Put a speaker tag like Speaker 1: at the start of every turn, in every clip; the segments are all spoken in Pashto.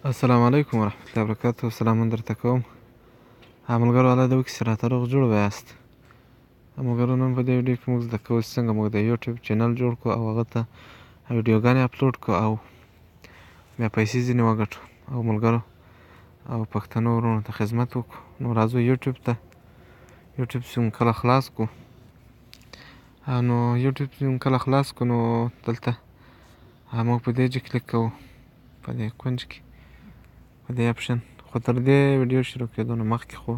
Speaker 1: السلام علیکم ورحمت الله وبرکاته. سلامونه درته کوم. ملګرو، الله دې وکړي چې راته روغ جوړ ویاست. ملګرو، نن په دې ویډیو کې موږ زده کوو چې څنګه موږ د یوټیوب چینل جوړ کړو او هغه ته ویډیوګانې اپلوډ کړو او بیا پیسې ځینې وګټو او ملګرو او پښتنو وروڼو ته خدمت وکړو. نو راځو یوټیوب ته. یوټیوب چې موږ کله خلاص کړو، نو یوټیوب چې موږ کله خلاص کړو، نو دلته موږ په دې چې کلیک کوو، په دې کنج کې په دې اپشن. خو تر دې ویډیو شروع کېدو نه مخکې خو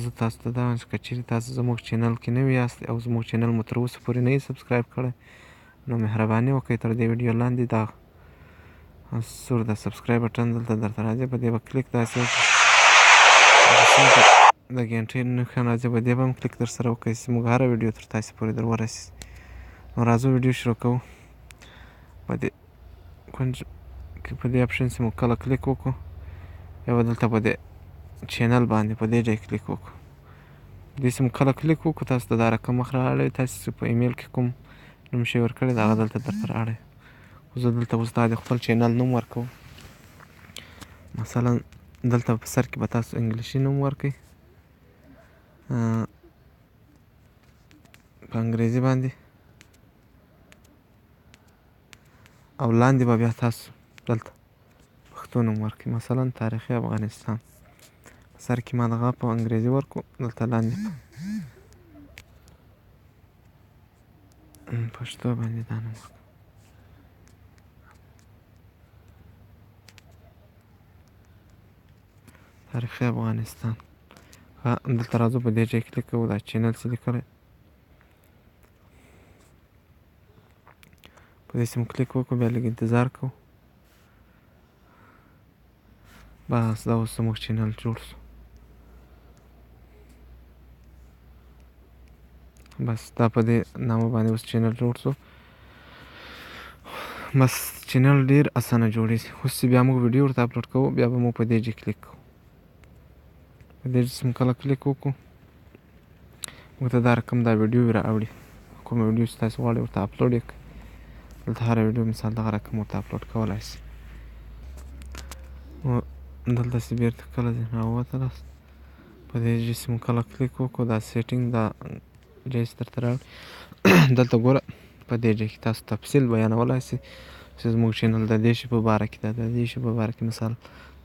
Speaker 1: زه تاسو ته دا وایم چې که چېرې تاسو زموږ چینل کې نوي یاست او زموږ چینل مو تر اوسه پورې نه یي سبسکرایب کړی، نو مهرباني وکړئ، تر دې ویډیو لاندې دا سور د سبسکرایب بټن دلته درته راځي، په دې به کلیک داسې وکړئ. د ګنټې نښه راځي، په دې به هم کلیک در سره وکړئ چې موږ هره ویډیو تر تاسې پورې در ورسي. نو راځو، ویډیو شروع کوو. په دې کنج کې په دې اپشن چې موږ کله کلیک وکړو، بیا به دلته په دې چینل باندې په دې ځای کلیک وکړو. دې چې موږ کله کلیک وکړو، تاسو ته دا رقم مخ رااړوي. تاسو چې په ایمیل کې کوم نوم شی ورکړی، هغه دلته درته رااړوي. خو زه دلته اوس دا د خپل چینل نوم ورکوم. مثلا دلته په سر کې به تاسو انګلیسي نوم ورکړئ په انګریزي باندې، او لاندې به بیا تاسو دلته پښتو نوم ورکړئ، مثلا تاریخي افغانستان. په سر کې ما دغه په انګریزي ورکړو، دلته لاندې پښتو باندې دا نوم ورکړو، تاریخي افغانستان. دلته راځو، په دې ځای کلیک کوو، دا چینل چې لیکلی، په دې سم کلیک وکړو، بیا لږ انتظار کوو. بس دا اوس زموږ چینل جوړ شو. بس دا په دې نامه باندې اوس چینل جوړ شو. بس چینل ډیر اسانه جوړیږي. اوس چې بیا موږ ویډیو ورته اپلوډ کوو، بیا به موږ په دې ځای کلیک کوو. په دې چې موږ کله کلیک وکړو، موږ ته دا رقم دا ویډیو را اوړي. کومه ویډیو چې تاسو غواړئ ورته اپلوډ یې کړئ، دلته هره ویډیو مثال دغه رقم ورته اپلوډ کولای شئ. نو دلته چې بیرته کله ځینې راووتلاست، په دې چې موږ کله کلیک وکړو، دا سیټینګ دا ځای چې درته راوړي، دلته ګوره، په دې ځای کې تاسو تفصیل بیانولای شئ چې زموږ چینل د دې شي په باره کې ده، د دې شي په باره کې. مثال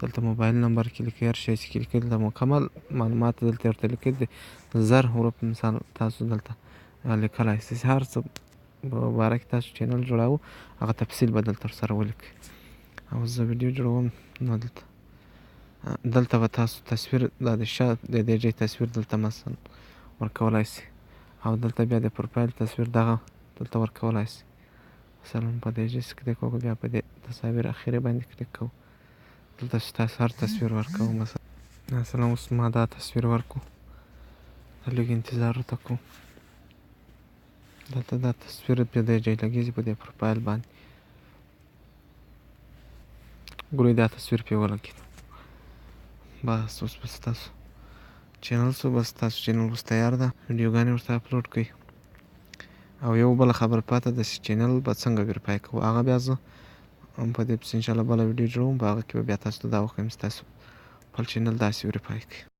Speaker 1: دلته موبایل نمبر کې لیکئ، هر شی چې کې لیکئ، دلته مکمل معلومات دلته ورته لیکئ. د زر حروف مثال تاسو دلته لیکلای شئ. هر څه په باره کې تاسو چینل جوړاوه، هغه تفصیل به دلته ورسره ولیکئ. او زه ویډیو جوړوم، نو دلته به تاسو تصویر، دا د شا د دې ځای تصویر دلته مثلا ورکولای شئ، او دلته بیا د پروفایل تصویر دغه دلته ورکولای شئ. مثلا په دې ځای کلیک وکړو، بیا په دې تصاویر اخري باندې کلیک کوو، دلته چې تاسو هر تصویر ورکوو. مثلا اوس ما دا تصویر ورکړو، لږ انتظار ورته کوو. دلته دا تصویر په دې ځای لګېږي، په دې پروفایل باندې. ګورئ، دا تصویر پرې ولګېد. بس اوس به ستاسو چینل سو. بس ستاسو چینل اوس تیار ده، ویډیوګانې ورته اپلوډ کړئ. او یو بله خبره پاته ده چې چینل به څنګه ویریفای کوو، هغه بیا زه هم په دې پسې انشاءالله بله ویډیو جوړوم. په هغه کې به بیا تاسو ته دا وښیم چې تاسو خپل چینل داسې ویریفای کړئ.